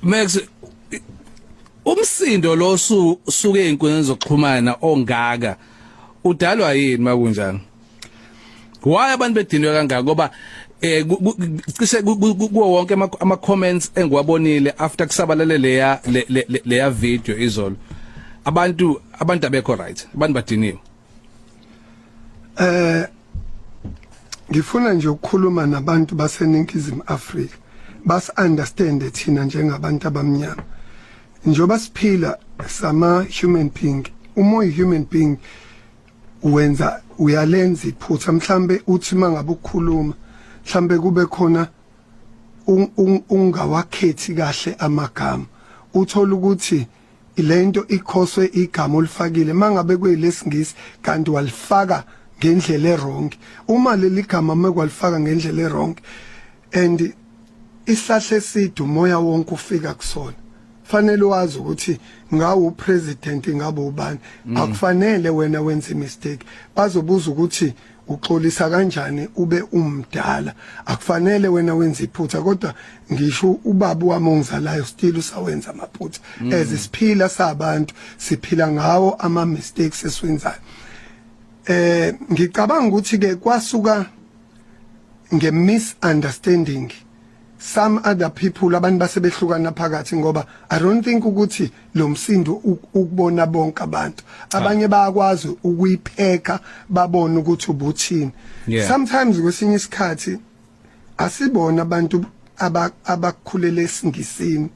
Max, umsindo lo suke einkundleni zokuxhumana ongaka udalwa yini makunjani? Why abantu bedinwe kangaka? Ngoba cishe kuwo wonke ama comments engiwabonile after kusabalele leya video izolo, abantu abekho right, abantu badiniwe. Ngifuna nje ukukhuluma nabantu baseNingizimu Afrika, bas understand thina njengabantu abamnyama njoba siphila sama human being. Uma uyi human being, wenza, uyalenza iphutha. Mhlambe uthi mangabe ukukhuluma, mhlambe kube khona ungawakhethi kahle amagama, uthola ukuthi lento ikhoswe igama olifakile mangabe kuyilesingisi kanti walifaka ngendlela e-wrong. Uma leli gama mekwalifaka ngendlela e-wrong and isihlahla eside umoya wonke ufika kusona, fanele wazi ukuthi ngawu president, ngabe ubani, akufanele wena wenze mistake. Bazobuza ukuthi uxolisa kanjani ube umdala. Akufanele wena wenze iphutha, kodwa ngisho ubaba wami ongizalayo still usawenza amaphutha. As siphila sabantu, siphila ngawo ama mistakes esiwenzayo. Ngicabanga ukuthi ke kwasuka nge misunderstanding, some other people, abantu basebehlukana phakathi, ngoba I don't think ukuthi lo msindo ukubona bonke abantu. Abanye bayakwazi ukuyipheka, babone ukuthi ubuthini. Sometimes, kwesinye isikhathi, asibona abantu abakhulele esiNgisini,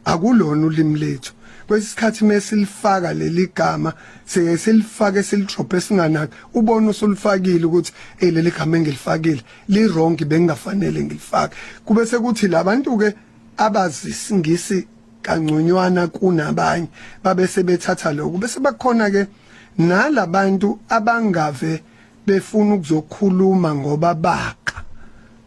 akulona ulimi lethu. Kwesikhathi mesilifaka leli gama, siye silifake, silidrop esinganaki, ubona usulifakile ukuthi hey, leli gama engilifakile li wrong, bengingafanele ngilifake. Kube sekuthi labantu ke abazi isiNgisi kangconywana kunabanye babe sebethatha lokho, bese bakhona ke nalabantu abangave befuna ukuzokhuluma ngoba baka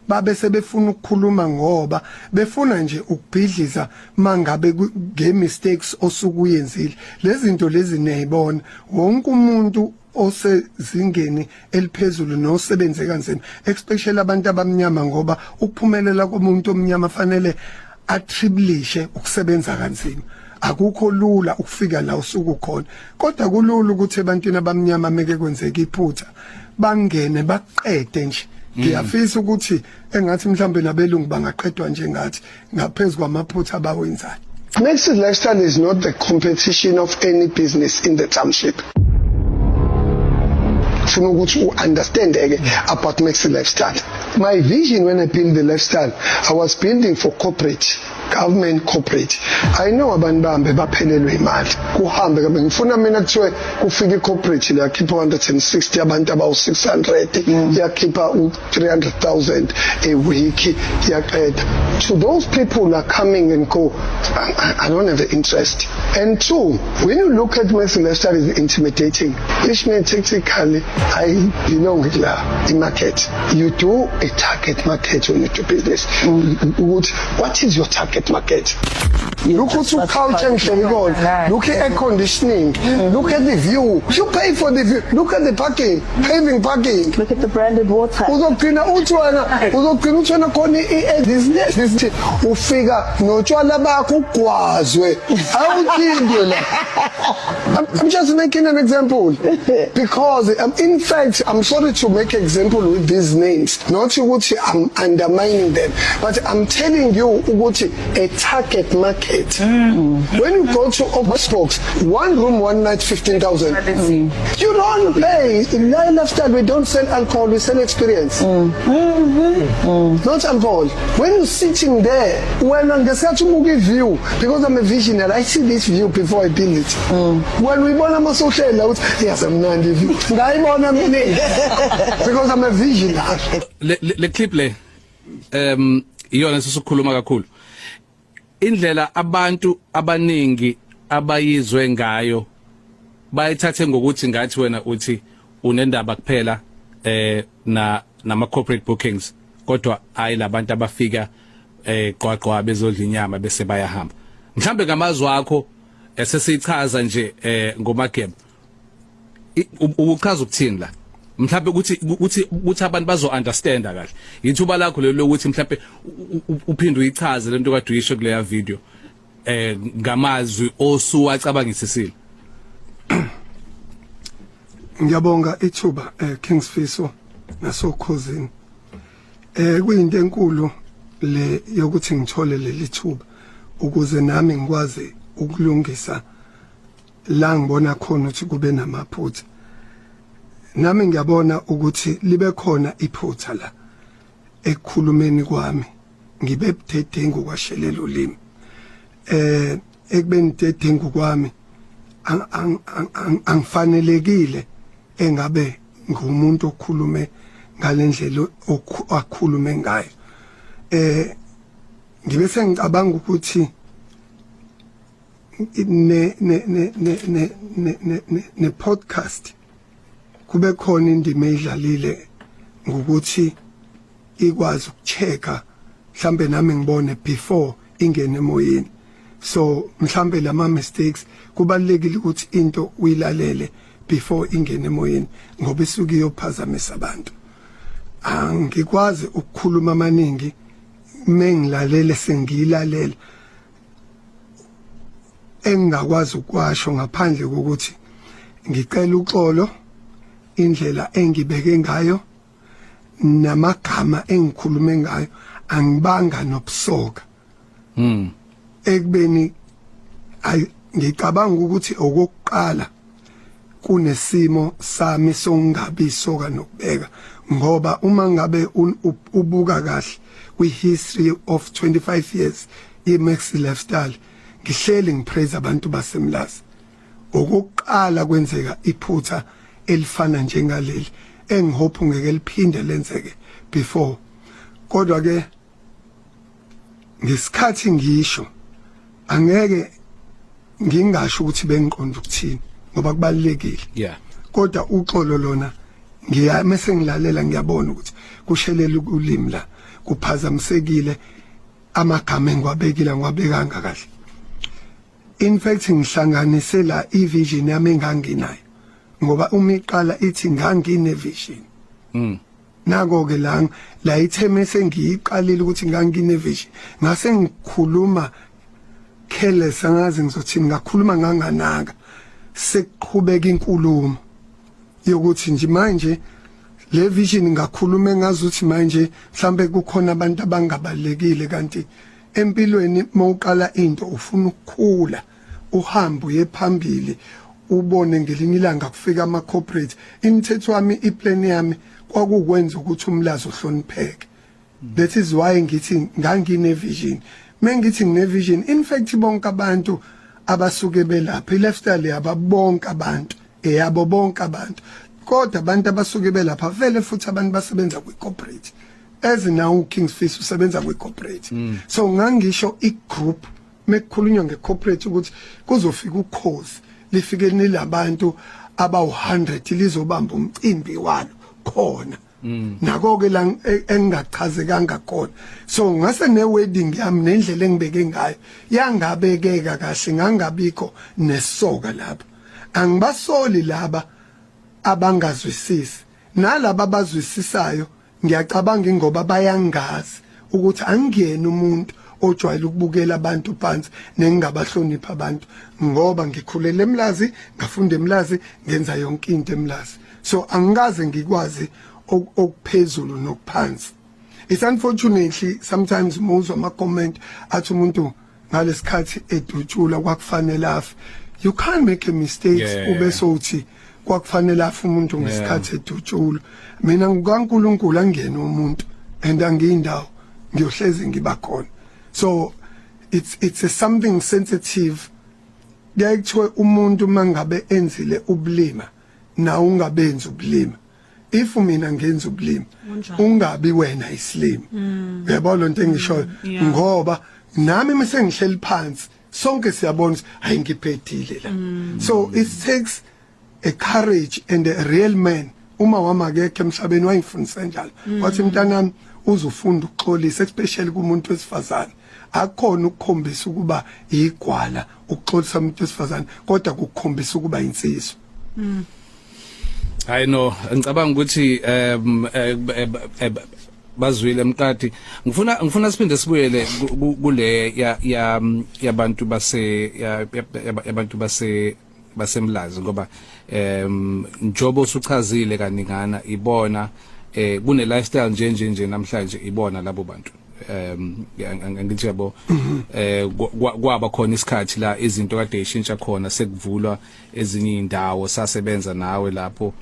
babe sebefuna ukukhuluma ngoba befuna nje ukubhidliza mangabe nge mistakes osukuyenzile. Lezi zinto lezi niyayibona, wonke umuntu osezingeni eliphezulu nosebenze kanzima, especially abantu abamnyama, ngoba ukuphumelela komuntu omnyama fanele attribute ukusebenza kanzima. Akukho lula ukufika la usuku khona, kodwa kulula ukuthi ebantwini abamnyama meke kwenzeka iphutha bangene baqede nje. Ngiyafisa ukuthi engathi mhlambe nabelungu bangaqedwa njengathi ngaphezulu kwamaphutha abawenzayo. Max's Lifestyle is not the competition of any business in the township. Funa ukuthi u-understand ke about Maxi Lifestyle. My vision when I build the lifestyle, I was building for corporate, government, corporate. I know abantu bahambe baphelelwe imali. Kuhambe kabe ngifuna mina kuthiwe kufika i-corporate yakhipha 160 abantu abawu-600, yakhipha u-300,000 a week, yaqeda. To those people are coming and go, I don't have the interest. And two, when you look at Maxi Lifestyle is intimidating, which means technically I belong la in market. You do a target market when you do business. What is your target market? Look at the culture engihleli kona. Look at air conditioning. Look at the view. You pay for the view. Look at the parking, paving parking. Look at the branded water. Uzogcina uthi wena khona i-business ufika notshwala bakho ugwazwe, awuthintwe la. I'm just making an example because in fact, I'm sorry to make example with these names, not ukuthi I'm undermining them, but I'm telling you ukuthi a target market. When you go to Oxbox, one room, one night, 15,000. You don't pay. In Lifestyle, we don't sell alcohol, we sell experience, not alcohol. When you're sitting there, when ngesikhathi ubuka i-view, because I'm a visionary, I see this view before I build it. When uyibona masuhlela uthi yasemnandi i-view, ngayibona mina because I'm a visionary. Le clip le iyona sisukhuluma kakhulu, indlela abantu abaningi abayizwe ngayo, bayithathe ngokuthi ngathi wena uthi unendaba kuphela na nama corporate bookings, kodwa ayi labantu abafika qwaqwa bezodla inyama bese bayahamba. Mhlambe ngamazwi akho esesichaza nje ngoMageba, uchaza ukuthini la? Mhlawumbe ukuthi abantu bazo understanda kahle, ithuba lakho lelo lokuthi mhlawumbe uphinde uyichaze lento kade uyisho kuleya video. Ngamazwi osuwacabangisisile. Ngiyabonga ithuba, King Sfiso nasokhosini. Kuyinto enkulu le yokuthi ngithole leli thuba ukuze nami ngikwazi ukulungisa la ngibona khona ukuthi kube namaphutha. Nami ngiyabona ukuthi libe khona iphutha la ekukhulumeni kwami, ngibe budedengu kwashelela ulimi. Ekubeni dedengu kwami angifanelekile engabe ngumuntu okhulume ngalendlela akhulume ngayo. Ngibe sengicabanga ukuthi ne ne ne ne ne ne ne podcast kube khona indima edlalile ngokuthi ikwazi ukuchecka, mhlambe nami ngibone before ingene emoyeni. So mhlambe lama mistakes, kubalekile ukuthi into uyilalele before ingene emoyeni ngoba isuke iyophazamisa abantu. Angikwazi ukukhuluma amaningi mengilalele, sengiyilalela engingakwazi ukwasho ngaphandle kokuthi ngicela uxolo indlela engibeke ngayo namagama engikhulume ngayo, angibanga nobusoka ekubeni ay ngicabanga ukuthi okokuqala kunesimo sami sokungabi soka nokubeka, ngoba uma ngabe ubuka kahle kwi history of 25 years ye Maxi Lifestyle, ngihleli ngipraise abantu baseMlazi. Okokuqala kwenzeka iphutha elifana njengaleli engihope ngeke liphinde lenzeke before. Kodwa ke ngesikhathi ngisho, angeke ngingasho ukuthi bengiqonda ukuthini ngoba kubalekile. Kodwa uxolo lona ngiya mase ngilalela ngiyabona ukuthi kushelela ulimi la, kuphazamisekile amagama engiwabekile, ngiwabekanga kahle. In fact ngihlanganise la ivision yami enganginayo, ngoba uma iqala ithi ngangine vision. Nako ke la la itheme sengiyiqalile ukuthi ngangine vision, ngase ngikhuluma careless, angazi ngizothini, ngakhuluma nganganaka. Sekuqhubeka inkulumo yokuthi nje manje le vision ngakhuluma engazi ukuthi manje mhlambe kukhona abantu abangabalekile, kanti empilweni mawuqala into ufuna ukukhula, uhambe uye phambili, ubone ngelinye ilanga kufika ama corporate. Imithetho yami, iplan yami kwakukwenza ukuthi uMlazi uhlonipheke. That is why ngithi ngangine vision. Mengithi ngine vision, in fact bonke abantu abasuke belapha, i-lifestyle yabo bonke abantu, eyabo bonke abantu, kodwa abantu abasuke belapha vele futhi abantu basebenza kwi-corporate, as now King Sfiso usebenza kwi-corporate. So ngangisho i-group mekukhulunywa nge-corporate ukuthi kuzofika ukhozi lifike nilabantu abawu-100 lizobamba umcimbi walo khona. Nako ke la engingachazekanga khona. So ngase ne wedding yami nendlela engibeke ngayo yangabekeka kahle, ngangabikho nesoka lapha. Angibasoli laba abangazwisisi, nalaba abazwisisayo ngiyacabanga ingoba bayangazi ukuthi angiyena umuntu ojwayele ukubukela abantu phansi nengingabahlonipha abantu, ngoba ngikhulele eMlazi, ngafunda eMlazi, ngenza yonke into eMlazi. So angikaze ngikwazi okuphezulu nokuphansi. It's unfortunately sometimes muzwa ama comment athi umuntu ngalesikhathi edutshula kwakufanele afe. You can't make a mistake ube sothi kwakufanele afe umuntu ngesikhathi edutshula. Mina ngokaNkuluNkulu angene umuntu and angiyindawo, ngiyohlezi ngiba khona. So it's a something sensitive. Kuyaye kuthiwe umuntu mangabe enzile ubulima na ungabenzi ubulima. If mina ngenza ubulima, ungabi wena isilima. Uyabona lento engishoyo? Ngoba nami mase ngihleli phansi, sonke siyabona ukuthi hayi, ngiphethile la. So it takes a courage and a real man. Uma wami akekho emhlabeni, wayengifundisa njalo, wathi, "Mntanami, uzofunda ukuxolisa, especially kumuntu wesifazane. Akukhona ukukhombisa ukuba igwala ukuxolisa umuntu wesifazane, kodwa kukukhombisa ukuba insizwa." Hayi no, ngicabanga ukuthi Bazwile mqadi, ngifuna siphinde sibuyele kule ya ya yabantu base yabantu baseMlazi, ngoba njobo usuchazile kaningana, ibona kune lifestyle nje namhlanje, ibona labo bantu, angithi yabo, kwaba khona isikhathi la izinto kade ishintsha khona, sekuvulwa ezinye indawo, sasebenza nawe lapho,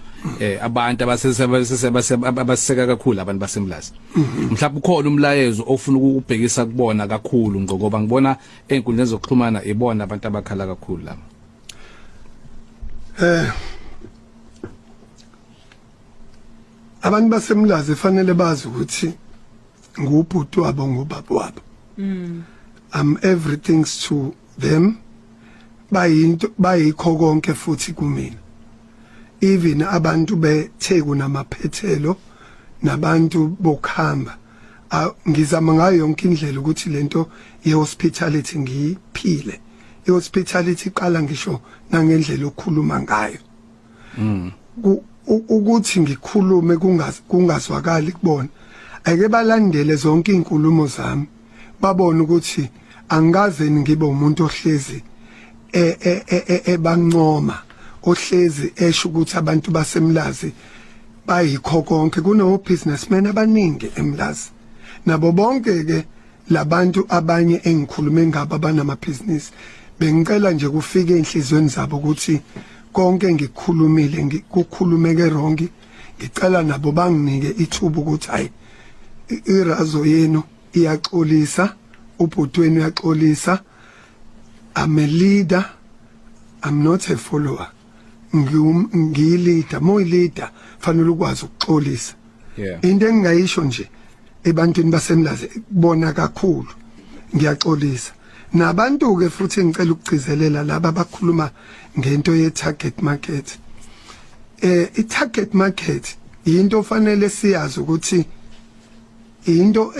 abantu abaseseka kakhulu abantu baseMlazi. Mhlawumbe ukhona umlayezo ofuna ukubhekisa kubona kakhulu, ngoba ngibona einkundleni zokuxhumana ibona abantu abakhala kakhulu laba. Abantu baseMlazi fanele bazi ukuthi ngubhuti wabo, ngubaba wabo. I'm everything to them, bayinto bayikho konke futhi kumina. Even abantu beTheku namaphethelo nabantu bokuhamba, ngizama ngayo yonke indlela ukuthi lento ye-hospitality ngiyiphile. I-hospitality iqala ngisho nangendlela okhuluma ngayo. Ukuthi ngikhulume kungazwakali kubona, ake balandele zonke izinkulumo zami, babone ukuthi angikaze ngibe umuntu ohlezi ebancoma, ohlezi esho ukuthi abantu baseMlazi bayikho konke. Kuno businessmen abaningi eMlazi, nabo bonke ke labantu abanye engikhulume ngabo abanamabhizinisi. Bengicela nje kufike enhlizweni zabo ukuthi konke engikukhulumile ngikukhulumeke wrong. Ngicela nabo banginike ithuba ukuthi hayi, irazo yenu iyaxolisa, ubhuti wenu uyaxolisa. I'm a leader, I'm not a follower. Ngiyi-leader, moyi-leader fanele ukwazi ukuxolisa. Into engingayisho nje ebantwini baseMlazi kubona kakhulu, ngiyaxolisa. Nabantu ke futhi ngicela ukugcizelela laba abakhuluma ngento ye target market. I target market into ofanele siyazi ukuthi into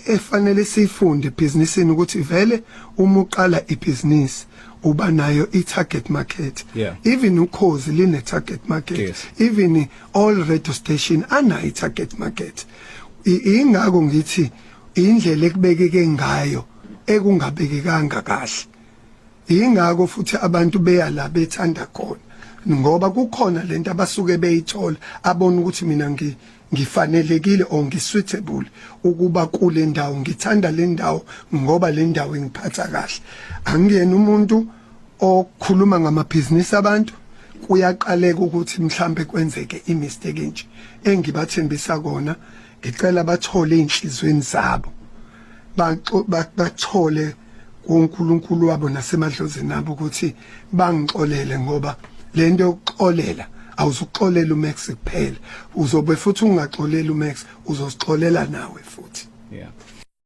efanele siyifunde ebhizinisini, ukuthi vele uma uqala ibhizinisi uba nayo i-target market. Even Ukhozi line target market. Even all radio station anayo i-target market. Ingakho ngithi indlela ekubekeke ngayo ekungabekekanga kahle, ingakho futhi abantu beya la bethanda khona, ngoba kukhona lento abasuke beyithola, abona ukuthi mina ngifanelekile or ngisuitable ukuba kule ndawo, ngithanda le ndawo ngoba le ndawo ingiphatha kahle. Angiyena umuntu okhuluma ngamabhizinisi abantu. Kuyaqaleka ukuthi mhlambe kwenzeke imistake nje. Engibathembisa kona, ngicela bathole inhlizweni zabo, bathole kuNkulunkulu wabo nasemadlozini abo ukuthi bangixolele, ngoba lento yokuxolela, awuzukuxolela uMax kuphela, uzobe futhi ungaxolela uMax, uzosixolela nawe futhi. Yeah.